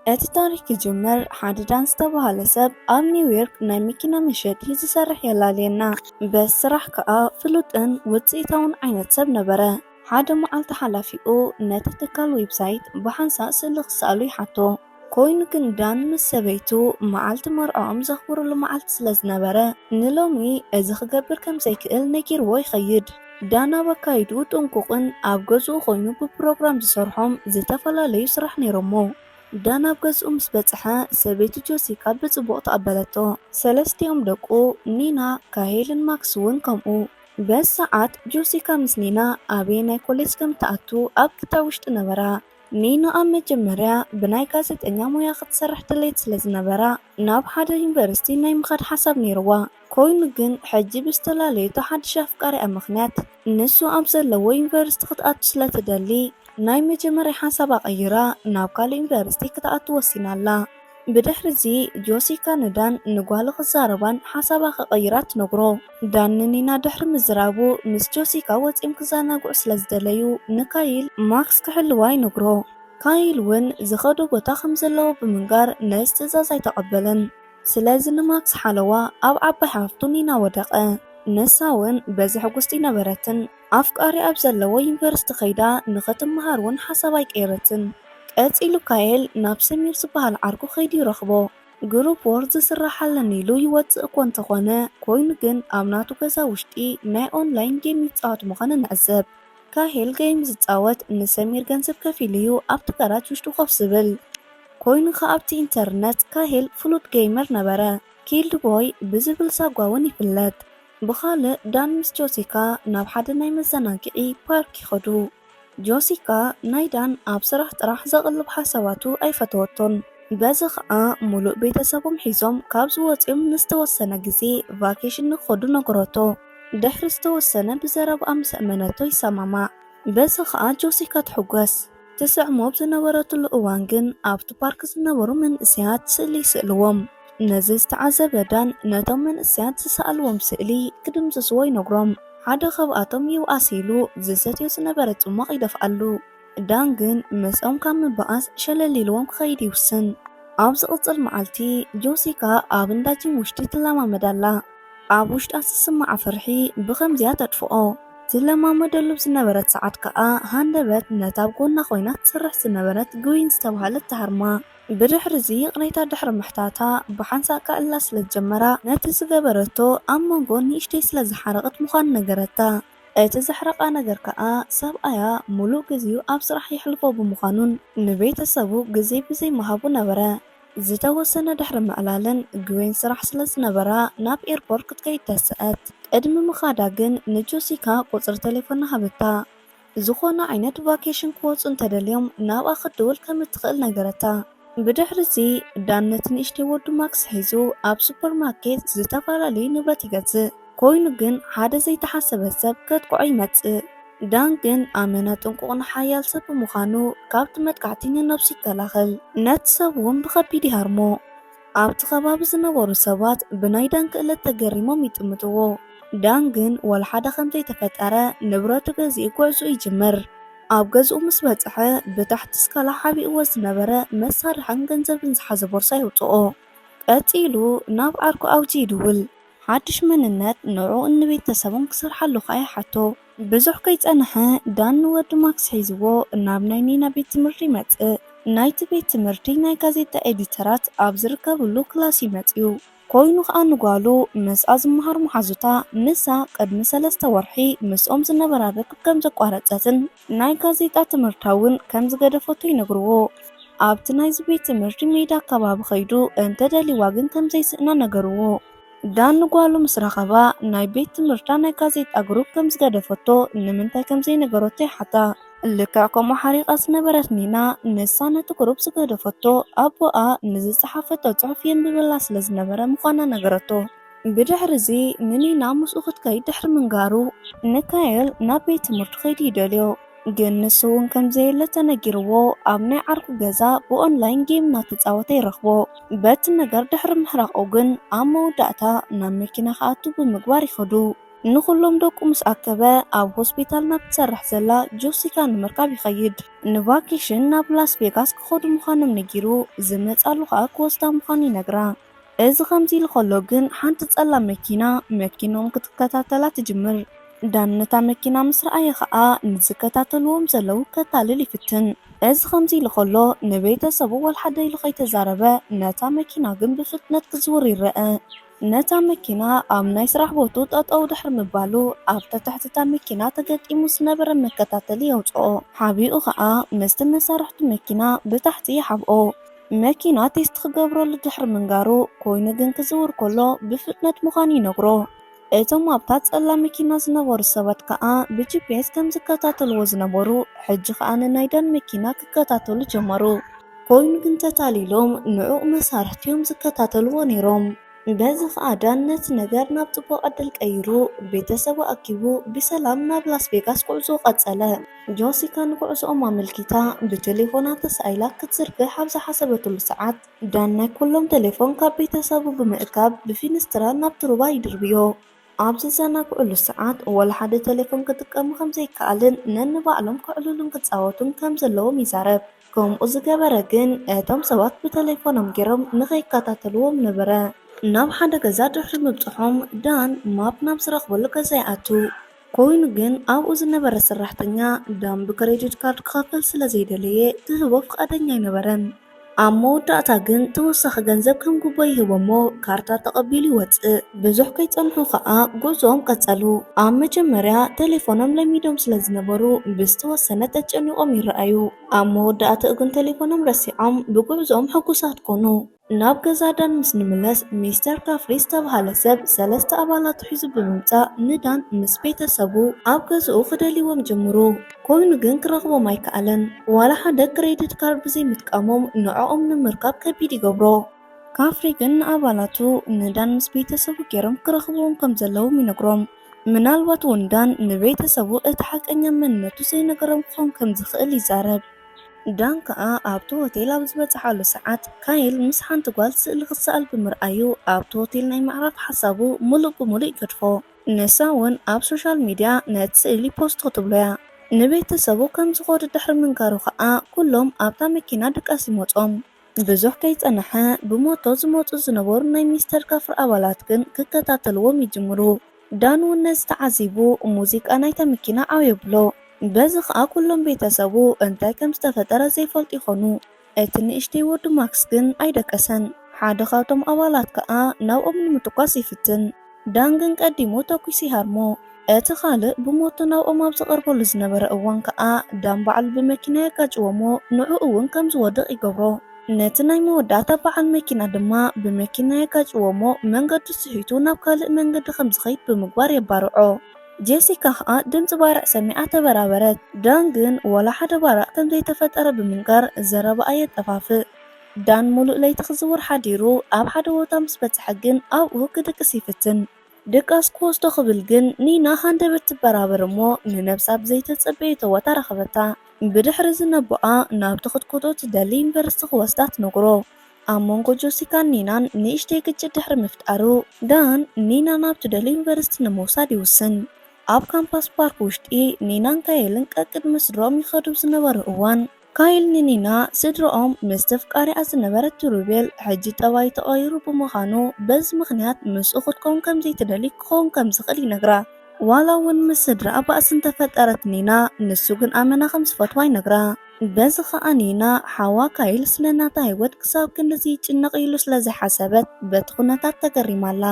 እቲ ታሪክ ክጅምር ሓደ ዳን ዝተባህለ ሰብ ኣብ ኒውዮርክ ናይ መኪና መሸጢ ዝሰርሕ የላልየና። በዚ ስራሕ ከኣ ፍሉጥን ውፅኢታውን ዓይነት ሰብ ነበረ። ሓደ መዓልቲ ሓላፊኡ ነቲ ትካል ዌብሳይት ብሓንሳእ ስእሊ ክሰኣሉ ይሓቶ። ኮይኑ ግን ዳን ምስ ሰበይቱ መዓልቲ መርዕኦም ዘኽብሩሉ መዓልቲ ስለ ዝነበረ ንሎሚ እዚ ክገብር ከም ዘይክእል ነጊርዎ ይኸይድ። ዳን ኣብ ኣካይድኡ ጥንቁቕን ኣብ ገዝኡ ኮይኑ ብፕሮግራም ዝሰርሖም ዝተፈላለዩ ስራሕ ነይሮሞ። ዳን ኣብ ገዝኡ ምስ በጽሐ ሰበይቱ ጆሲካ ብጽቡቕ ተቐበለቶ። ሰለስቲኦም ደቁ ኒና፣ ካሄልን ማክስ እውን ከምኡ። በዚ ሰዓት ጆሲካ ምስ ኒና ኣበየናይ ኮሌጅ ከም ትኣቱ ኣብ ክታብ ውሽጢ ነበራ። ኒና ኣብ መጀመርያ ብናይ ጋዜጠኛ ሞያ ክትሰርሕ ድሌት ስለ ዝነበራ ናብ ሓደ ዩኒቨርሲቲ ናይ ምኻድ ሓሳብ ነይርዋ። ኮይኑ ግን ሕጂ ብዝተላለየቶ ሓድሽ ኣፍቃሪኣ ምኽንያት ንሱ ኣብ ዘለዎ ዩኒቨርሲቲ ክትኣቱ ስለ ትደሊ ናይ መጀመርያ ሓሳባ ቀይራ ናብ ካልእ ዩኒቨርሲቲ ክትኣቱ ወሲና ኣላ። ብድሕሪ እዚ ጆሲካ ንዳን ንጓሉ ክዛረባን ሓሳባ ክቕይራ ትነግሮ። ዳን ንኒና ድሕሪ ምዝራቡ ምስ ጆሲካ ወጺኦም ክዘናግዑ ስለ ዝደለዩ ንካይል ማክስ ክሕልዋ ይነግሮ። ካይል እውን ዝኸዶ ቦታ ከም ዘለዎ ብምንጋር ነዚ ትእዛዝ ኣይተቐበለን። ስለዚ ንማክስ ሓለዋ ኣብ ዓባይ ሓፍቱ ኒና ወደቐ። ንሳ እውን በዚ ሕጉስቲ ነበረትን ኣፍቃሪ ኣብ ዘለዎ ዩኒቨርሲቲ ከይዳ ንኽትመሃር እውን ሓሳብ ኣይቀየረትን። ቀጺሉ ካየል ናብ ሰሚር ዝበሃል ዓርኩ ከይዱ ይረኽቦ። ግሩፕ ወርክ ዝስራሕ ኣለኒ ኢሉ ይወጽእ እኮ እንተኾነ ኮይኑ ግን ኣብ ናቱ ገዛ ውሽጢ ናይ ኦንላይን ጌም ይጻወት ምዃኑ ንዕዘብ። ካሄል ጌም ዝጻወት ንሰሚር ገንዘብ ከፊሉ እዩ ኣብቲ ጋራጅ ውሽጡ ኮፍ ዝብል። ኮይኑ ከኣ ኣብቲ ኢንተርነት ካሄል ፍሉጥ ጌመር ነበረ። ኪልድ ቦይ ብዝብል ሳጓ እውን ይፍለጥ። ብኻልእ ዳን ምስ ጆሲካ ናብ ሓደ ናይ መዘናግዒ ፓርክ ይኸዱ። ጆሲካ ናይ ዳን ኣብ ስራሕ ጥራሕ ዘቕልብ ሓሳባቱ ኣይፈተወቶን። በዚ ኸኣ ሙሉእ ቤተሰቦም ሒዞም ካብ ዝወፅኦም ንዝተወሰነ ግዜ ቫኬሽን ንክኸዱ ነገረቶ። ድሕሪ ዝተወሰነ ብዘረብኣ ምስ ኣመነቶ ይሰማማዕ። በዚ ኸኣ ጆሲካ ትሕጎስ። ትስዕሞ ኣብ ዝነበረትሉ እዋን ግን ኣብቲ ፓርክ ዝነበሩ መንእሰያት ስእሊ ይስእልዎም። ነዚ ዝተዓዘበ ዳን ነቶም መንእሰያት ዝሰኣልዎም ስእሊ ክድምስስዎ ይነግሮም። ሓደ ካብኣቶም ይብኣስ ኢሉ ዝሰትዮ ዝነበረ ጽሟቕ ይደፍኣሉ። ዳን ግን ምስኦም ካብ ምብኣስ ሸለል ኢልዎም ክኸይድ ይውስን። ኣብ ዝቕጽል መዓልቲ ጆሲካ ኣብ እንዳ ጂም ውሽጢ ትለማመድ ኣላ። ኣብ ውሽጣ ዝስምዓ ፍርሒ ብኸምዚኣ ተጥፍኦ። ትለማመደሉ ዝነበረት ሰዓት ከኣ ሃንደበት ነታ ኣብ ጎና ኮይና ትሰርሕ ዝነበረት ግዊን ዝተባህለት ትሃርማ። ብድሕሪ እዚ ይቕሬታ ድሕሪ ምሕታታ ብሓንሳእ ክዕላ ስለ ዝጀመራ ነቲ ዝገበረቶ ኣብ መንጎ ንእሽተይ ስለ ዝሓረቐት ምዃኑ ነገረታ። እቲ ዘሕረቓ ነገር ከኣ ሰብኣያ ሙሉእ ግዜኡ ኣብ ስራሕ የሕልፎ ብምዃኑን ንቤተሰቡ ግዜ ብዘይምሃቡ ነበረ። ዝተወሰነ ድሕሪ ምዕላለን ግዌን ስራሕ ስለ ዝነበራ ናብ ኤርፖርት ክትከይድ ተስአት። ቅድሚ ምኻዳ ግን ንጆሲካ ቁጽሪ ቴሌፎና ሃበታ። ዝኾነ ዓይነት ቫኬሽን ክወጹ እንተደልዮም ናብኣ ክትድውል ከም እትኽእል ነገረታ። ብድሕሪ እዚ ዳን ነቲ ንእሽተይ ወዱ ማክስ ሒዙ ኣብ ሱፐርማርኬት ዝተፈላለዩ ንብረት ይገዝእ። ኮይኑ ግን ሓደ ዘይተሓሰበ ሰብ ከጥቅዖ ይመጽእ። ዳን ግን ኣመና ጥንቁቕን ሓያል ሰብ ብምዃኑ ካብቲ መጥቃዕቲ ንነብሱ ይከላኸል። ነቲ ሰብ እውን ብኸቢድ ይሃርሞ። ኣብቲ ከባቢ ዝነበሩ ሰባት ብናይ ዳን ክእለት ተገሪሞም ይጥምትዎ። ዳን ግን ወላ ሓደ ከም ዘይተፈጠረ ንብረቱ ገዚኡ ጉዕዞኡ ይጅምር። ኣብ ገዝኡ ምስ በጽሐ ብታሕቲ ስካላ ሓቢእዎ ዝነበረ መሳርሕን ገንዘብን ዝሓዘ ቦርሳ የውጽኦ። ቀጺሉ ናብ ዓርኩ ኣውጂ ይድውል። ሓድሽ መንነት ንዕኡን ንቤተሰቡን ክሰርሓሉ ከኣ ይሓቶ። ብዙሕ ከይጸንሐ ዳን ንወዲ ማክስ ሒዝዎ ናብ ናይ ኒና ቤት ትምህርቲ ይመጽእ። ናይቲ ቤት ትምህርቲ ናይ ጋዜጣ ኤዲተራት ኣብ ዝርከብሉ ክላስ እዩ መጺኡ። ኮይኑ ከኣ ንጓሉ ምስኣ ዝመሃሩ መሓዙታ ንሳ ቅድሚ ሰለስተ ወርሒ ምስኦም ዝነበራ ርክብ ከም ዘቋረጸትን ናይ ጋዜጣ ትምህርታ እውን ከም ዝገደፈቶ ይነግርዎ። ኣብቲ ናይዚ ቤት ትምህርቲ ሜዳ ኣከባቢ ከይዱ እንተደልይዋ ግን ከም ዘይስእና ነገርዎ። ዳን ንጓሉ ምስ ረኸባ ናይ ቤት ትምህርታ ናይ ጋዜጣ ግሩፕ ከም ዝገደፈቶ ንምንታይ ከም ዘይነገረቶ ይሓታ። ልክዕ ከምኡ ሓሪቓ ዝነበረት ኒና ንሳ ነቲ ግሩፕ ዝገደፈቶ ኣቦኣ ንዝጸሓፈቶ ጽሑፍ የንብበላ ስለ ዝነበረ ምዃና ነገረቶ። ብድሕሪ እዚ ንኒና ምስኡ ክትከይድ ድሕሪ ምንጋሩ ንካየል ናብ ቤት ትምህርቱ ከይዱ ይደልዮ። ግን ንሱ እውን ከም ዘየለ ተነጊርዎ ኣብ ናይ ዓርኩ ገዛ ብኦንላይን ጌም እናተጻወተ ይረኽቦ። በቲ ነገር ድሕሪ ምሕራቑ ግን ኣብ መወዳእታ ናብ መኪና ክኣቱ ብምግባር ይኸዱ። ንኹሎም ደቁ ምስ ኣከበ፣ ኣብ ሆስፒታል ናብ ትሰርሕ ዘላ ጆሲካ ንምርካብ ይኸይድ። ንቫኬሽን ናብ ላስ ቬጋስ ክኸዱ ምዃኖም ነጊሩ፣ ዝመጻሉ ኸኣ ክወስዳ ምዃኑ ይነግራ። እዚ ከምዚ ኢሉ ከሎ ግን፣ ሓንቲ ጸላም መኪና መኪኖም ክትከታተላ ትጅምር። ዳን ነታ መኪና ምስ ረኣየ ኸኣ፣ ንዝከታተልዎም ዘለዉ ከታልል ይፍትን። እዚ ከምዚ ኢሉ ከሎ፣ ንቤተሰቡ ዋላ ሓደ ኢሉ ከይተዛረበ፣ ነታ መኪና ግን ብፍጥነት ክዝውር ይረአ። ነታ መኪና ኣብ ናይ ስራሕ ቦቱ ጠጠው ድሕሪ ምባሉ፣ ኣብታ ትሕቲ እታ መኪና ተገጢሙ ዝነበረ መከታተሊ የውጽኦ። ሓቢኡ ኸኣ ምስቲ መሳርሕቱ መኪና ብታሕቲ ይሓብኦ። መኪና ቴስት ክገብረሉ ድሕሪ ምንጋሩ፣ ኮይኑ ግን ክዝውር ከሎ ብፍጥነት ምዃኑ ይነግሮ። እቶም ኣብታ ጸላም መኪና ዝነበሩ ሰባት ከኣ ብጂፒኤስ ከም ዝከታተልዎ ዝነበሩ፣ ሕጂ ከኣ ንናይ ዳን መኪና ክከታተሉ ጀመሩ። ኮይኑ ግን ተታሊሎም ንዕኡ መሳርሕቲ እዮም ዝከታተልዎ ነይሮም። በዚ ከኣ ዳን ነቲ ነገር ናብ ጽቡቕ ዕድል ቀይሩ፣ ቤተሰቡ ኣኪቡ ብሰላም ናብ ላስ ቬጋስ ጉዕዞ ቀጸለ። ጆሲካ ንጉዕዞኦም ኣመልኪታ ብቴሌፎና ተሳኢላ ክትዝርግሕ ኣብ ዝሓሰበትሉ ሰዓት፣ ዳን ናይ ኩሎም ቴሌፎን ካብ ቤተሰቡ ብምእካብ ብፊንስትራ ናብቲ ሩባ ይድርብዮ። ኣብ ዝዘናግዕሉ ሰዓት፣ ወላ ሓደ ቴሌፎን ክጥቀሙ ከም ዘይከኣልን ነንባዕሎም ከዕልሉን ክጻወቱን ከም ዘለዎም ይዛረብ። ከምኡ ዝገበረ ግን፣ እቶም ሰባት ብቴሌፎኖም ገይሮም ንኸይከታተልዎም ነበረ። ናብ ሓደ ገዛ ድሕሪ ምብጽሖም፣ ዳን ማፕ ናብ ዝረኽበሉ ገዛ ይኣቱ። ኮይኑ ግን፣ ኣብኡ ዝነበረ ሰራሕተኛ ዳን ብክሬዲት ካርድ ክኸፍል ስለ ዘይደለየ፣ ክህቦ ፍቓደኛ ኣይነበረን። ኣብ መወዳእታ ግን፣ ተወሳኺ ገንዘብ ከም ጉቦ ይህቦ እሞ፣ ካርታ ተቐቢሉ ይወጽእ። ብዙሕ ከይጸንሑ ከኣ፣ ጉዕዞኦም ቀጸሉ። ኣብ መጀመርያ፣ ቴሌፎኖም ለሚዶም ስለ ዝነበሩ፣ ብዝተወሰነ ተጨኒቖም ይረኣዩ። ኣብ መወዳእታኡ ግን፣ ቴሌፎኖም ረሲዖም፣ ብጉዕዞኦም ሕጉሳት ኮኑ። ናብ ገዛ ዳን ምስ ንምለስ፣ ሚስተር ካፍሪ ዝተባህለ ሰብ ሰለስተ ኣባላቱ ሒዙ ብምምጻእ፣ ንዳን ምስ ቤተሰቡ ኣብ ገዝኡ ክደልይዎም ጀምሩ። ኮይኑ ግን ክረኽቦም ኣይከኣለን። ዋላ ሓደ ክሬዲት ካርድ ብዘይምጥቃሞም ንዕኦም ንምርካብ ከቢድ ይገብሮ። ካፍሪ ግን ንኣባላቱ ንዳን ምስ ቤተሰቡ ገይሮም ክረኽብዎም ከም ዘለዎም ይነግሮም። ምናልባት እውን ዳን ንቤተሰቡ እቲ ሓቀኛ መንነቱ ዘይነገሮም ክኸውን ከም ዝኽእል ይዛረብ። ዳን ከኣ ኣብቲ ሆቴል ኣብ ዝበጽሓሉ ሰዓት፣ ካይል ምስ ሓንቲ ጓል ስእሊ ክሰኣል ብምርኣዩ፣ ኣብቲ ሆቴል ናይ ምዕራፍ ሓሳቡ ምሉእ ብምሉእ ይገድፎ። ንሳ እውን ኣብ ሶሻል ሚድያ ነቲ ስእሊ ፖስት ክትብሎ እያ። ንቤተሰቡ ከም ዝኸዱ ድሕሪ ምንጋሩ ከኣ፣ ኩሎም ኣብታ መኪና ድቃስ ይመጾም። ብዙሕ ከይጸንሐ፣ ብሞቶ ዝመጹ ዝነበሩ ናይ ሚስተር ካፍር ኣባላት ግን ክከታተልዎም ይጅምሩ። ዳን እውን ነዚ ተዓዚቡ፣ ሙዚቃ ናይታ መኪና ዓው የብሎ። በዚ ኸኣ ኩሎም ቤተሰቡ እንታይ ከም ዝተፈጠረ ዘይፈልጡ ይኾኑ። እቲ ንእሽተይ ወዱ ማክስ ግን ኣይደቀሰን። ሓደ ካብቶም ኣባላት ከኣ ናብኦም ንምትኳስ ይፍትን። ዳን ግን ቀዲሙ ተኲሱ ይሃርሞ። እቲ ካልእ ብሞቱ ናብኦም ኣብ ዝቐርበሉ ዝነበረ እዋን ከኣ፣ ዳን ባዕሉ ብመኪና የጋጭዎ እሞ፣ ንዕኡ እውን ከም ዝወድቕ ይገብሮ። ነቲ ናይ መወዳእታ በዓል መኪና ድማ ብመኪና የጋጭዎ እሞ፣ መንገዱ ስሒቱ ናብ ካልእ መንገዲ ከም ዝኸይድ ብምግባር የባርዖ። ጄሲካ ከኣ ድምጺ ባርዕ ሰሚዓ ተበራበረት። ዳን ግን ዋላ ሓደ ባርዕ ከም ዘይተፈጠረ ብምንጋር ዘረባኣ የጠፋፍእ። ዳን ሙሉእ ለይቲ ክዝውር ሓዲሩ ኣብ ሓደ ቦታ ምስ በጽሐ ግን ኣብኡ ክድቅስ ይፍትን። ድቃስ ክወስዶ ክብል ግን ኒና ሃንደበት ትበራበር እሞ ንነብሳ ብዘይተጸበየቶ ቦታ ረኸበታ። ብድሕሪ ዝነቦኣ ናብቲ ክትከዶ ትደሊ ዩኒቨርሲቲ ክወስዳ ትነግሮ። ኣብ መንጎ ጆሲካን ኒናን ንእሽተይ ግጭት ድሕሪ ምፍጣሩ፣ ዳን ኒና ናብ ትደሊ ዩኒቨርሲቲ ንምውሳድ ይውስን። ኣብ ካምፓስ ፓርክ ውሽጢ ኒናን ካየልን ቀቅድሚ ስድሮም ይኸዱ ዝነበሩ እዋን፣ ካይል ንኒና ስድሮኦም ምስቲ ኣፍቃሪኣ ዝነበረት ሩቤል ሕጂ ጠባዩ ተቐይሩ ብምዃኑ፣ በዚ ምኽንያት ምስኡ ክትከውን ከም ዘይትደሊ ክኸውን ከም ዝኽእል ይነግራ። ዋላ እውን ምስ ስድራኣ ባእሲ እንተፈጠረት ኒና፣ ንሱ ግን ኣመና ከም ዝፈትዋ ይነግራ። በዚ ኸኣ ኒና ሓዋ ካይል ስለ ናታ ህይወት ክሳብ ክንድዚ ይጭነቕ ኢሉ ስለ ዘይሓሰበት በቲ ኩነታት ተገሪማ ኣላ።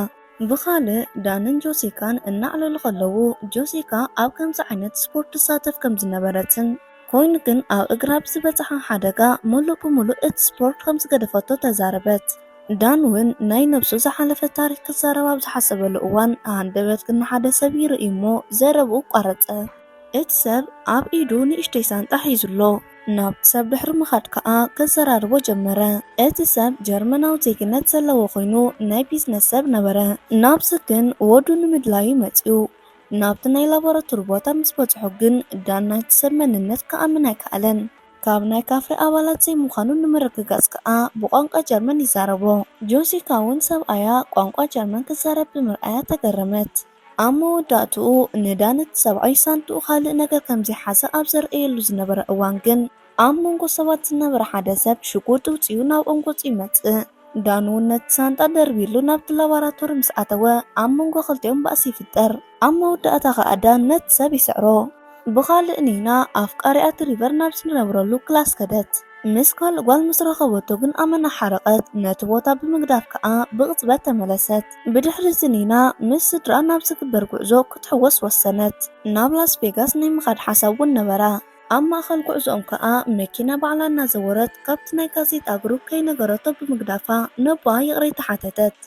ብኻልእ ዳንን ጆሲካን እናዕለሉ ከለዉ ጆሲካ ኣብ ከምዚ ዓይነት ስፖርት ትሳተፍ ከም ዝነበረትን ኮይኑ ግን ኣብ እግራ ብዝበጽሓ ሓደጋ ምሉእ ብምሉእ እቲ ስፖርት ከም ዝገደፈቶ ተዛረበት። ዳን እውን ናይ ነብሱ ዝሓለፈ ታሪኽ ክዛረብ ኣብ ዝሓሰበሉ እዋን ሃንደበት ግን ንሓደ ሰብ ይርኢ እሞ ዘረብኡ ኣቋረጸ። እቲ ሰብ ኣብ ኢዱ ንእሽተይ ሳንጣ ሒዙ ኣሎ። ናብቲ ሰብ ድሕሪ ምኻድ ከኣ ከዘራርቦ ጀመረ። እቲ ሰብ ጀርመናዊ ዜግነት ዘለዎ ኮይኑ ናይ ቢዝነስ ሰብ ነበረ። ናብዚ ግን ወዱ ንምድላዩ መጺኡ። ናብቲ ናይ ላቦራቶሪ ቦታ ምስ በጽሑ ግን ዳን ናይቲ ሰብ መንነት ክኣምን ኣይከኣለን። ካብ ናይ ካፍሪ ኣባላት ዘይምዃኑ ንምርግጋጽ ከኣ ብቋንቋ ጀርመን ይዛረቦ። ጆሲካ እውን ሰብኣያ ቋንቋ ጀርመን ክዛረብ ብምርኣያ ተገረመት። ኣብ መወዳእትኡ ንዳን እቲ ሰብኣይ ሳንዱቕ ካልእ ነገር ከም ዘይሓዘ ኣብ ዘርእየሉ ዝነበረ እዋን ግን፣ ኣብ መንጎ ሰባት ዝነበረ ሓደ ሰብ ሽጉጥ ውጺኡ ናብ ኦንጎጽ ይመጽእ። ዳን እውን ነቲ ሳንጣ ደርቢሉ ናብቲ ላቦራቶሪ ምስ ኣተወ፣ ኣብ መንጎ ክልቲኦም ባእሲ ይፍጠር። ኣብ መወዳእታ ከኣ ዳን ነቲ ሰብ ይስዕሮ። ብኻልእ ኒና ኣፍቃሪኣ ትሪቨር ናብ ዝነብረሉ ክላስ ከደት። ምስ ካልእ ጓል ምስ ረኸበቶ ግን ኣመና ሓረቐት። ነቲ ቦታ ብምግዳፍ ከኣ ብቕጽበት ተመለሰት። ብድሕሪ እዚ ኒና ምስ ስድራኣ ናብ ዝግበር ጉዕዞ ክትሕወስ ወሰነት። ናብ ላስ ቬጋስ ናይ ምኻድ ሓሳብ እውን ነበራ። ኣብ ማእከል ጉዕዞኦም ከኣ መኪና ባዕላ እናዘወረት ካብቲ ናይ ጋዜጣ ግሩፕ ከይነገረቶ ብምግዳፋ ነቦኣ ይቕሬታ ሓተተት።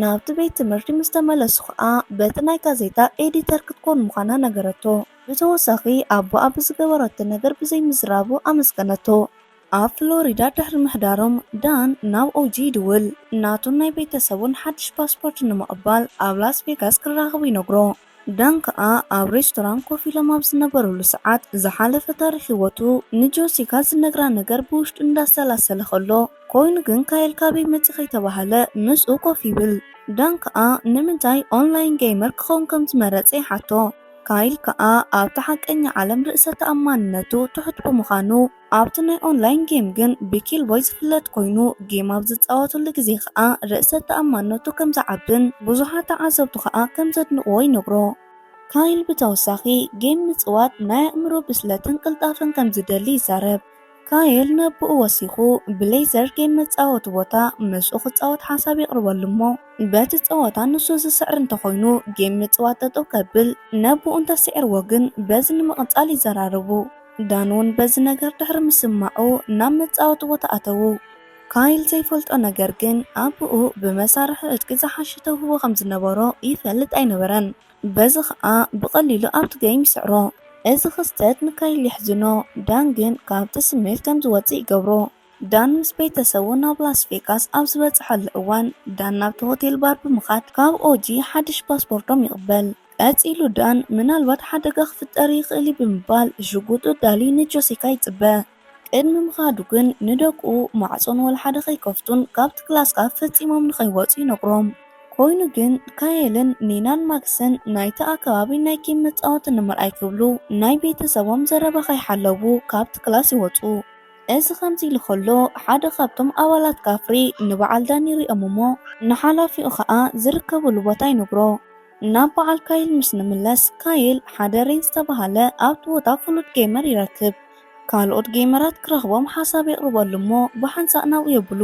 ናብቲ ቤት ትምህርቲ ምስ ተመለሱ ከኣ በቲ ናይ ጋዜጣ ኤዲተር ክትኮን ምዃና ነገረቶ። ብተወሳኺ ኣቦኣ ብዝገበረቶ ነገር ብዘይምዝራቡ ኣመስገነቶ። ኣብ ፍሎሪዳ ድሕሪ ምሕዳሮም ዳን ናብ ኦጂ ይድውል። ናቱን ናይ ቤተሰቡን ሓድሽ ፓስፖርት ንምቕባል ኣብ ላስ ቬጋስ ክራኸቡ ይነግሮ። ዳን ከኣ ኣብ ሬስቶራንት ኮፍ ኢሎም ኣብ ዝነበሩሉ ሰዓት ዝሓለፈ ታሪኽ ህይወቱ ንጆሲካ ዝነግራ ነገር ብውሽጡ እንዳሰላሰለ ከሎ፣ ኮይኑ ግን ካይል ካበይ መጺ ከይተባሃለ ምስኡ ኮፍ ይብል። ዳን ከኣ ንምንታይ ኦንላይን ጌመር ክኸውን ከም ዝመረጸ ይሓቶ። ካይል ከኣ ኣብቲ ሓቀኛ ዓለም ርእሰ ተኣማንነቱ ትሑት ብምዃኑ፣ ኣብቲ ናይ ኦንላይን ጌም ግን ብኪልቦይ ዝፍለጥ ኮይኑ፣ ጌም ኣብ ዝጻወተሉ ግዜ ከኣ ርእሰ ተኣማንነቱ ከም ዝዓብን ብዙሓት ተዓዘብቱ ከኣ ከም ዘድንቕዎ ይነግሮ። ካይል ብተወሳኺ ጌም ምጽዋት ናይ ኣእምሮ ብስለትን ቅልጣፈን ከም ዝደሊ ይዛረብ። ካይል ነብኡ ወሲኹ ብሌዘር ጌም መጻወቲ ቦታ ምስኡ ክጻወት ሓሳብ የቕርበሉ እሞ በቲ ጸወታ ንሱ ዝስዕር እንተኾይኑ ጌም ምጽዋት ጠጠው ከብል ነብኡ እንተስዒርዎ ግን በዚ ንምቕጻል ይዘራረቡ። ዳን እውን በዚ ነገር ድሕሪ ምስማዑ ናብ መጻወቲ ቦታ ኣተዉ። ካይል ዘይፈልጦ ነገር ግን ኣቦኡ ብመሳርሒ ዕጥቂ ዝሓሸ ተውህቦ ከም ዝነበሮ ይፈልጥ ኣይነበረን። በዚ ኸኣ ብቐሊሉ ኣብቲ ገይም ይስዕሮ። እዚ ክስተት ንካይል የሕዝኖ፣ ዳን ግን ካብቲ ስሜት ከም ዝወጽእ ይገብሮ። ዳን ምስ ቤተሰቡ ናብ ላስ ቬጋስ ኣብ ዝበጽሐሉ እዋን፣ ዳን ናብቲ ሆቴል ባር ብምኻድ ካብ ኦጂ ሓድሽ ፓስፖርቶም ይቕበል። ቀጺሉ ዳን ምናልባት ሓደጋ ክፍጠር ይኽእል እዩ ብምባል ሽጉጡ ዳሊ ንጆሲካ ይጽበ። ቅድሚ ምኻዱ ግን ንደቁ ማዕጾን ወላ ሓደ ከይከፍቱን ካብቲ ክላስ ካብ ፈጺሞም ንኸይወጹ ይነግሮም። ኮይኑ ግን ካየልን ኒናን ማክስን ናይቲ ኣከባቢ ናይ ጌም መጻወቲ ንምርኣይ ክብሉ ናይ ቤተሰቦም ዘረባ ከይሓለቡ ካብቲ ክላስ ይወጹ። እዚ ከምዚ ኢሉ ከሎ ሓደ ካብቶም ኣባላት ካፍሪ ንበዓል ዳን ይሪኦም እሞ ንሓላፊኡ ኸኣ ዝርከብሉ ቦታ ይነግሮ። ናብ በዓል ካይል ምስ ንምለስ ካይል ሓደ ሬን ዝተባህለ ኣብቲ ቦታ ፍሉጥ ጌመር ይረክብ። ካልኦት ጌመራት ክረኽቦም ሓሳብ የቕርበሉ እሞ ብሓንሳእ ናብኡ የብሉ።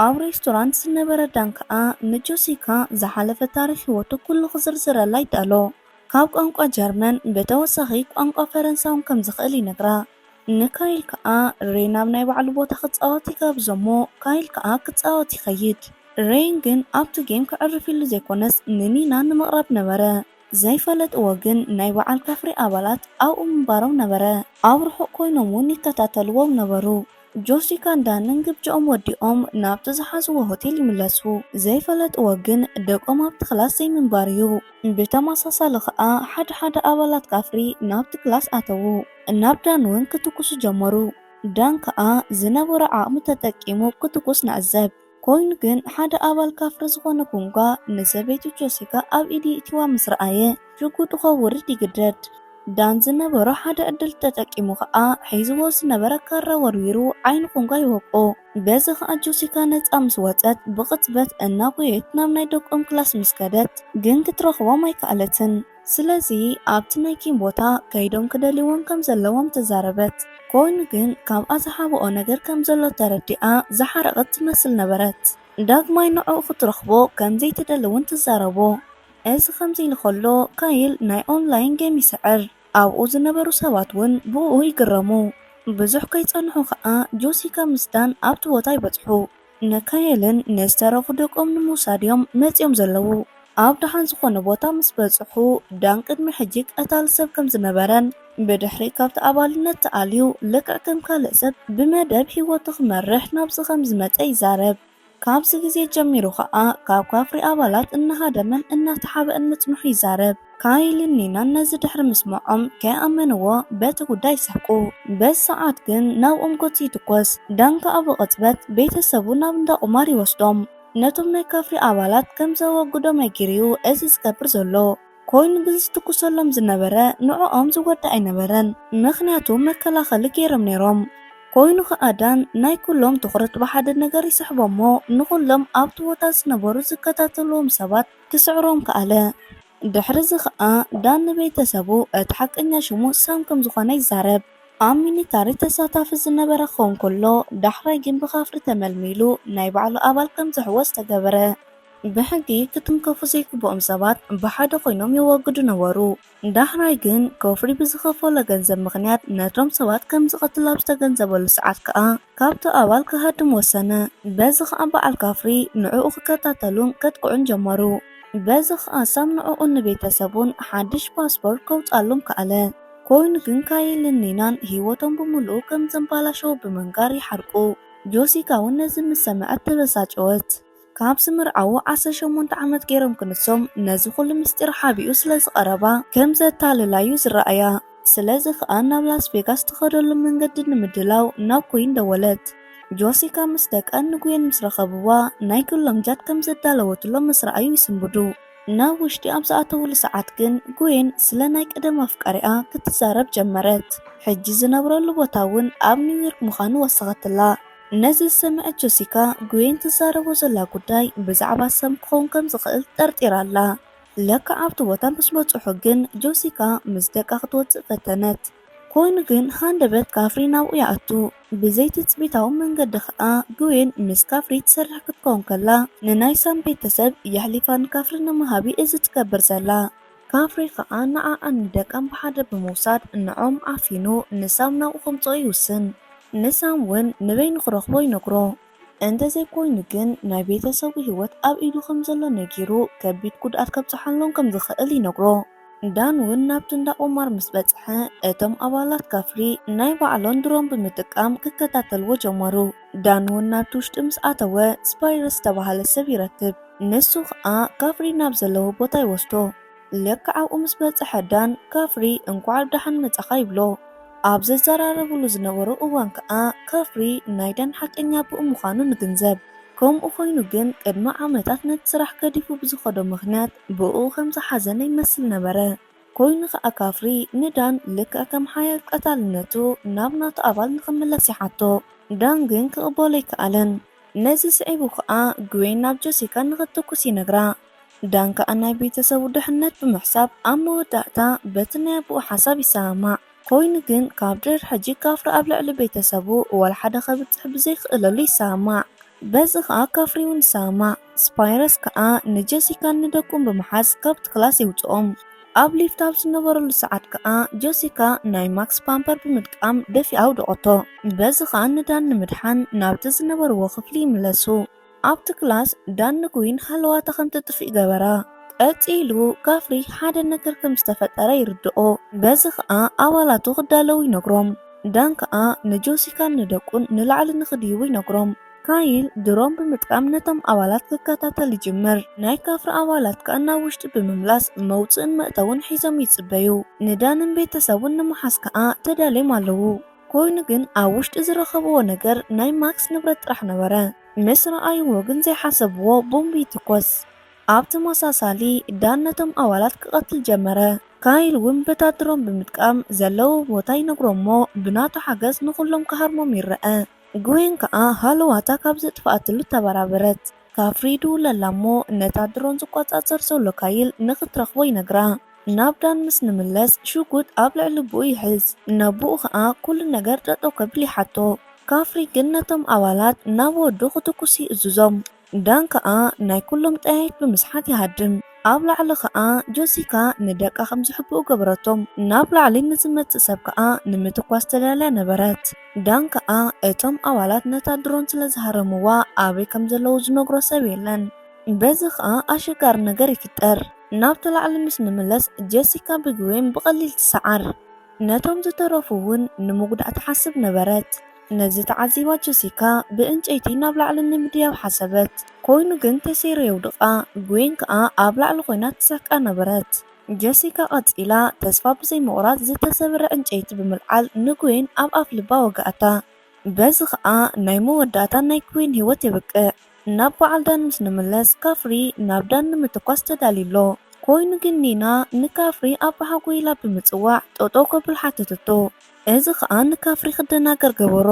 ኣብ ሬስቶራንት ዝነበረ ዳን ከኣ ንጆሲካ ዝሓለፈ ታሪኽ ህይወቱ ኩሉ ክዝርዝረላ ይዳሎ። ካብ ቋንቋ ጀርመን ብተወሳኺ ቋንቋ ፈረንሳውን ከም ዝኽእል ይነግራ። ንካይል ከኣ ሬን ኣብ ናይ ባዕሉ ቦታ ክጻወት ይጋብዞ እሞ ካይል ከኣ ክጻወት ይኸይድ። ሬን ግን ኣብቲ ጌም ከዕርፍ ኢሉ ዘይኮነስ ንኒና ንምቕራብ ነበረ። ዘይፈለጥዎ ግን ናይ በዓል ካፍሪ ኣባላት ኣብኡ ምንባሮም ነበረ። ኣብ ርሑቕ ኮይኖም እውን ይከታተልዎም ነበሩ። ጆሲካን ዳንን ግብጃኦም ወዲኦም ናብቲ ዝሓዝዎ ሆቴል ይምለሱ። ዘይፈለጥዎ ግን ደቆም ኣብቲ ክላስ ዘይምንባር እዩ። ብተመሳሳሊ ከኣ ሓደ ሓደ ኣባላት ካፍሪ ናብቲ ክላስ ኣተዉ። ናብ ዳን እውን ክትኩሱ ጀመሩ። ዳን ከኣ ዝነበሮ ዓቕሚ ተጠቂሙ ክትኩስ ንዕዘብ። ኮይኑ ግን ሓደ ኣባል ካፍሪ ዝኾነ ኩንጓ ንሰበይቱ ጆሲካ ኣብ ኢዱ የእትዋ ምስ ረኣየ ሽጉጡ ከውርድ ይግደድ። ዳን ዝነበሮ ሓደ ዕድል ተጠቂሙ ከኣ ሒዝዎ ዝነበረ ካራ ወርዊሩ ዓይኒ ኩንጓ ይወቅኦ። በዚ ከኣ ጆሲካ ነጻ ምስ ወጸት ብቕጽበት እናጎየት ናብ ናይ ደቆም ክላስ ምስ ከደት ግን ክትረኽቦም ኣይከኣለትን። ስለዚ ኣብቲ ናይ ጌም ቦታ ከይዶም ክደልይወን ከም ዘለዎም ተዛረበት። ኮይኑ ግን ካብኣ ዝሓብኦ ነገር ከም ዘሎ ተረዲኣ ዝሓረቐት ትመስል ነበረት። ዳግማይ ንዕኡ ክትረኽቦ ከም ዘይትደሊ እውን ትዛረቦ። እዚ ከምዚ ኢሉ ከሎ ካይል ናይ ኦንላይን ጌም ይስዕር። ኣብኡ ዝነበሩ ሰባት እውን ብእኡ ይግረሙ። ብዙሕ ከይጸንሑ ከኣ ጆሲካ ምስ ዳን ኣብቲ ቦታ ይበጽሑ። ንካየልን ንዝተረፉ ደቆም ንምውሳድ እዮም መጺኦም ዘለዉ። ኣብ ደሓን ዝኾነ ቦታ ምስ በጽሑ ዳን ቅድሚ ሕጂ ቀታሊ ሰብ ከም ዝነበረን ብድሕሪ ካብቲ ኣባልነት ተኣልዩ ልክዕ ከም ካልእ ሰብ ብመደብ ህይወቱ ክመርሕ ናብዚ ከም ዝመጸ ይዛረብ። ካብዚ ግዜ ጀሚሩ ኸኣ ካብ ካፍሪ ኣባላት እናሃደመን እናተሓብአን ምጽንሑ ይዛረብ። ካይልን ኒናን ነዚ ድሕሪ ምስምዖም ከይኣመንዎ በቲ ጉዳይ ይስሕቁ። በዚ ሰዓት ግን ናብኦም ጎትዩ ይትኮስ። ዳን ከኣ ብቕጽበት ቤተሰቡ ናብ እንዳ ቁማር ይወስዶም። ነቶም ናይ ካፍሪ ኣባላት ከም ዘወግዶም ነጊሩ እዩ እዚ ዝገብር ዘሎ። ኮይኑ ግን ዝትኩሰሎም ዝነበረ ንዕኦም ዝወድእ ኣይነበረን፣ ምኽንያቱ መከላኸሊ ገይሮም ነይሮም። ኮይኑ ኸኣ ዳን ናይ ኩሎም ትኹረት ብሓደ ነገር ይስሕቦ እሞ ንኹሎም ኣብቲ ቦታ ዝነበሩ ዝከታተልዎም ሰባት ክስዕሮም ከኣለ። ድሕሪ እዚ ኸኣ ዳን ንቤተሰቡ እቲ ሓቀኛ ሽሙ ሳም ከም ዝኾነ ይዛረብ። ኣብ ሚሊታሪ ተሳታፊ ዝነበረ ክኸውን ከሎ ዳሕራይ ግን ብካፍሪ ተመልሚሉ ናይ ባዕሉ ኣባል ከም ዝሕወስ ተገበረ። ብሕጊ ክትንከፉ ዘይግብኦም ሰባት ብሓደ ኮይኖም የዋግዱ ነበሩ። ዳሕራይ ግን ኮፍሪ ብዝኸፈሎ ገንዘብ ምኽንያት ነቶም ሰባት ከም ዝቐትል ኣብ ዝተገንዘበሉ ሰዓት ከኣ ካብቲ ኣባል ክሃድም ወሰነ። በዚ ከኣ በዓል ካፍሪ ንዕኡ ክከታተሉን ከጥቅዑን ጀመሩ። በዚ ከኣ ሳም ንዕኡን ንቤተሰቡን ሓድሽ ፓስፖርት ከውጻሎም ከኣለ። ኮይኑ ግን ካይልን ኒናን ህይወቶም ብምሉኡ ከም ዘንባላሸው ብምንጋር ይሓርቁ። ጆሲካ እውን ነዚ ምስ ሰምዐት ተበሳጨወት። ካብ ዝምርዓዉ ዓሰርተ ሸሞንተ ዓመት ገይሮም ክንሶም ነዚ ኩሉ ምስጢር ሓቢኡ ስለ ዝቐረባ ከም ዘታልላዩ ዝረኣያ። ስለዚ ከኣ ናብ ላስ ቬጋስ ትኸደሉ መንገዲ ንምድላው ናብ ኩዊን ደወለት። ጆሲካ ምስ ደቀን ንጉዌን ምስ ረኸብዋ ናይ ግሎም ጃት ከም ዘዳለወትሎም ምስ ረኣዩ ይስንብዱ። ናብ ውሽጢ ኣብ ዝኣተውሉ ሰዓት ግን ጉዌን ስለ ናይ ቀደም ኣፍቃሪኣ ክትዛረብ ጀመረት። ሕጂ ዝነብረሉ ቦታ እውን ኣብ ኒውዮርክ ምዃኑ ወሰኸትላ። ነዚ ዝሰምዐት ጆሲካ ጉዌን ትዛረቦ ዘላ ጉዳይ ብዛዕባ ሳም ክኸውን ከም ዝኽእል ጠርጢራ ኣላ። ለክዕ ኣብቲ ቦታ ምስ በጽሑ ግን ጆሲካ ምስ ደቃ ክትወጽእ ፈተነት። ኮይኑ ግን ሃንደበት ካፍሪ ናብኡ ይኣቱ። ብዘይትጽቢታዊ መንገዲ ከኣ ጉዌን ምስ ካፍሪ ትሰርሕ ክትከውን ከላ ንናይ ሳም ቤተሰብ የሕሊፋ ንካፍሪ ንምሃብ እዩ እዚ ትገብር ዘላ። ካፍሪ ከኣ ንዓኣን ንደቃን ብሓደ ብምውሳድ ንዖም ዓፊኑ ንሳም ናብኡ ከምጽኦ ይውስን። ንሳም እውን ንበይኑ ክረኽቦ ይነግሮ። እንተዘይኮይኑ ግን ናይ ቤተሰቡ ህይወት ኣብ ኢዱ ከም ዘሎ ነጊሩ ከቢድ ጉድኣት ከብጽሓሎም ከም ዝኽእል ይነግሮ። ዳን እውን ናብቲ እንዳ ቁማር ምስ በጽሐ እቶም ኣባላት ካፍሪ ናይ ባዕሎም ድሮን ብምጥቃም ክከታተልዎ ጀመሩ። ዳን እውን ናብቲ ውሽጢ ምስ ኣተወ ስፓይረስ ዝተባህለ ሰብ ይረክብ። ንሱ ኸኣ ካፍሪ ናብ ዘለዎ ቦታ ይወስዶ። ልክዕ ኣብኡ ምስ በጽሐ ዳን ካፍሪ እንኳዕ ደሓን መጻኻ ይብሎ። ኣብ ዘዘራረብሉ ዝነበሩ እዋን ከኣ ካፍሪ ናይ ዳን ሓቀኛ ኣቦኡ ምዃኑ ንግንዘብ። ከምኡ ኮይኑ ግን ቅድሚ ዓመታት ነቲ ስራሕ ገዲፉ ብዝኸዶ ምኽንያት ብእኡ ከም ዝሓዘነ ይመስል ነበረ። ኮይኑ ከኣ ካፍሪ ንዳን ልክዕ ከም ሓያል ቀታልነቱ ናብ ናቱ ኣባል ንኽምለስ ይሓቶ። ዳን ግን ክቕበሎ ኣይከኣለን። ነዚ ስዒቡ ከኣ ግዌን ናብ ጆሲካ ንኽትኩስ ይነግራ። ዳን ከኣ ናይ ቤተሰቡ ድሕነት ብምሕሳብ ኣብ መወዳእታ በቲ ናይ ኣቦኡ ሓሳብ ይሰማማዕ። ኮይኑ ግን ካብ ድሕሪ ሕጂ ካፍሪ ኣብ ልዕሊ ቤተሰቡ ዋላ ሓደ ከብጽሕ ብዘይክእለሉ ይሰማማዕ። በዚ ከኣ ካፍሪ እውን ይሰማማዕ። ስፓይረስ ከኣ ንጀሲካን ንደቁን ብምሓዝ ካብቲ ክላስ የውጽኦም። ኣብ ሊፍት ኣብ ዝነበረሉ ሰዓት ከኣ ጀሲካ ናይ ማክስ ፓምፐር ብምጥቃም ደፊኣ ኣውደቐቶ። በዚ ከኣ ንዳን ንምድሓን ናብቲ ዝነበርዎ ክፍሊ ይምለሱ። ኣብቲ ክላስ ዳን ንጉዊን ሃለዋታ ከም ትጥፍእ ይገበራ። ቀጺሉ ካፍሪ ሓደ ነገር ከም ዝተፈጠረ ይርድኦ። በዚ ከኣ ኣባላቱ ክዳለዉ ይነግሮም። ዳን ከኣ ንጆሲካን ንደቁን ንላዕሊ ንኽድይቡ ይነግሮም። ካይል ድሮን ብምጥቃም ነቶም ኣባላት ክከታተል ይጅምር። ናይ ካፍሪ ኣባላት ከኣ ናብ ውሽጢ ብምምላስ መውጽእን መእተውን ሒዞም ይጽበዩ። ንዳንን ቤተሰቡን ንምሓዝ ከኣ ተዳልዮም ኣለዉ። ኮይኑ ግን ኣብ ውሽጢ ዝረኸብዎ ነገር ናይ ማክስ ንብረት ጥራሕ ነበረ። ምስ ረኣይዎ ግን ዘይሓሰብዎ ቦምብ ይትኮስ። ኣብ ተመሳሳሊ ዳን ነቶም ኣባላት ክቐትል ጀመረ። ካይል እውን በታ ድሮን ብምጥቃም ዘለዎ ቦታ ይነግሮ እሞ ብናቱ ሓገዝ ንኹሎም ክሃርሞም ይረአ። ግዌን ከኣ ሃለዋታ ካብ ዘጥፍኣትሉ ተበራበረት። ካፍሪ ይድውለላ እሞ ነታ ድሮን ዝቆጻጸር ዘሎ ካይል ንኽትረኽቦ ይነግራ። ናብ ዳን ምስ ንምለስ ሽጉጥ ኣብ ልዕሊ ኣቦኡ ይሕዝ። ነቦኡ ከኣ ኩሉ ነገር ጠጠው ከብል ይሓቶ። ካፍሪ ግን ነቶም ኣባላት ናብ ወዱ ክትኩስ ይእዝዞም። ዳን ከኣ ናይ ኩሎም ጠያይት ብምስሓት ይሃድም። ኣብ ላዕሊ ከኣ ጆሲካ ንደቃ ከም ዝሕብኡ ገበረቶም። ናብ ላዕሊ ንዝመጽእ ሰብ ከኣ ንምትኳስ ተዳልያ ነበረት። ዳን ከኣ እቶም ኣባላት ነታ ድሮን ስለ ዝሃረምዋ ኣበይ ከም ዘለዉ ዝነግሮ ሰብ የለን። በዚ ከኣ ኣሸጋሪ ነገር ይፍጠር። ናብቲ ላዕሊ ምስ ንምለስ ጀሲካ ብግዌን ብቐሊል ትሰዓር። ነቶም ዝተረፉ እውን ንምጉዳእ ትሓስብ ነበረት። ነዚ ተዓዚባ ጀሲካ ብዕንጨይቲ ናብ ላዕሊ ንምድያብ ሓሰበት። ኮይኑ ግን ተሰይሩ የውድቓ። ግዌን ከኣ ኣብ ላዕሊ ኮይና ትስሕቃ ነበረት። ጀሲካ ቀጺላ ተስፋ ብዘይምቑራጽ ዝተሰብረ ዕንጨይቲ ብምልዓል ንግዌን ኣብ ኣፍ ልባ ወግኣታ። በዚ ከኣ ናይ መወዳእታ ናይ ግዌን ህይወት የብቅዕ። ናብ በዓል ዳን ምስ ንምለስ ካፍሪ ናብ ዳን ንምትኳስ ተዳልዩ ኣሎ። ኮይኑ ግን ኒና ንካፍሪ ኣባሓጎይ ኢላ ብምጽዋዕ ጠጠው ከብል ሓተተቶ። እዚ ከኣ ንካፍሪ ክደናገር ገበሮ።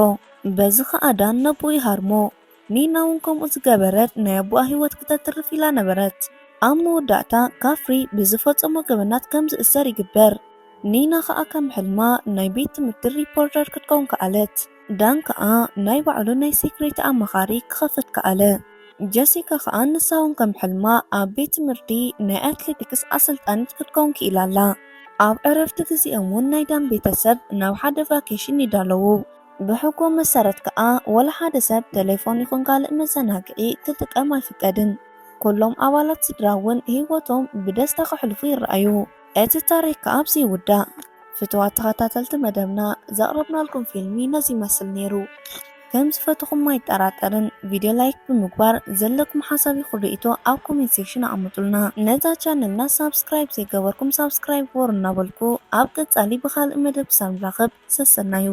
በዚ ከኣ ዳን ነቦኡ ይሃርሞ። ኒና እውን ከምኡ ዝገበረት ናይ ኣቦኣ ህይወት ክተትርፍ ኢላ ነበረት። ኣብ መወዳእታ ካፍሪ ብዝፈጸሞ ገበናት ከም ዝእሰር ይግበር። ኒና ከኣ ከም ሕልማ ናይ ቤት ትምህርቲ ሪፖርተር ክትከውን ከኣለት። ዳን ከኣ ናይ ባዕሉ ናይ ሴኩሪቲ ኣማኻሪ ክኸፍት ከኣለ። ጀሲካ ከኣ ንሳ እውን ከም ሕልማ ኣብ ቤት ትምህርቲ ናይ ኣትሌቲክስ ኣሰልጣኒት ክትከውን ክኢላ ኣላ። ኣብ ዕረፍቲ ግዜኦም እውን ናይ ዳን ቤተሰብ ናብ ሓደ ቫኬሽን ይዳለዉ። ብሕጎ መሰረት ከኣ ወላ ሓደ ሰብ ቴሌፎን ይኹን ካልእ መዘናግዒ ክጥቀም ኣይፍቀድን። ኩሎም ኣባላት ስድራ እውን ህይወቶም ብደስታ ከሕልፉ ይረኣዩ። እቲ ታሪኽ ከኣ ኣብዚ ይውዳእ። ፍትዋት ተኸታተልቲ መደብና ዘቕረብናልኩም ፊልሚ ነዚ ይመስል ነይሩ። ከም ዝፈትኹም ኣይጠራጠርን። ቪድዮ ላይክ ብምግባር ዘለኩም ሓሳብ ይኹን ርእይቶ ኣብ ኮሜንት ሴክሽን ኣቐምጡልና። ነዛ ቻነልና ሳብስክራይብ ዘይገበርኩም ሳብስክራይብ ግበሩ እናበልኩ ኣብ ቀጻሊ ብኻልእ መደብ ክሳብ ንራኸብ ሰሰናዩ።